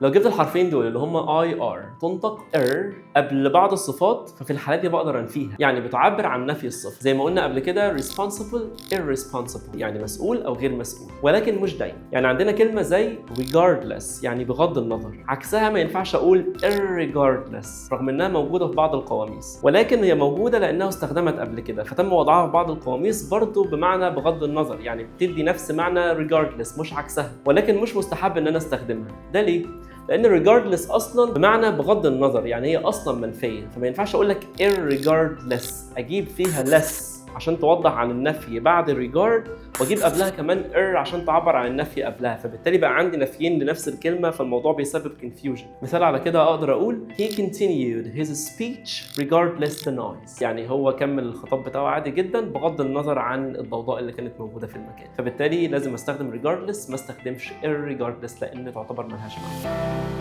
لو جبت الحرفين دول اللي هم I R تنطق ir قبل بعض الصفات، ففي الحالات دي بقدر انفيها، يعني بتعبر عن نفي الصفة، زي ما قلنا قبل كده responsible، irresponsible، يعني مسؤول او غير مسؤول، ولكن مش دايما. يعني عندنا كلمة زي regardless يعني بغض النظر، عكسها ما ينفعش اقول irregardless رغم انها موجودة في بعض القواميس، ولكن هي موجودة لانها استخدمت قبل كده فتم وضعها في بعض القواميس برضو بمعنى بغض النظر، يعني بتدي نفس معنى regardless مش عكسها، ولكن مش مستحب ان انا استخدمها. ده ليه؟ لان regardless اصلا بمعنى بغض النظر، يعني هي اصلا منفيه، فما ينفعش اقول لك irregardless اجيب فيها less عشان توضح عن النفي بعد regard، واجيب قبلها كمان ir عشان تعبر عن النفي قبلها، فبالتالي بقى عندي نفيين لنفس الكلمه، فالموضوع بيسبب confusion. مثال على كده اقدر اقول he continued his speech regardless the noise، يعني هو كمل الخطاب بتاعه عادي جدا بغض النظر عن الضوضاء اللي كانت موجودة في المكان. فبالتالي لازم استخدم regardless، ما استخدمش irregardless لان تعتبر ملهاش معنى.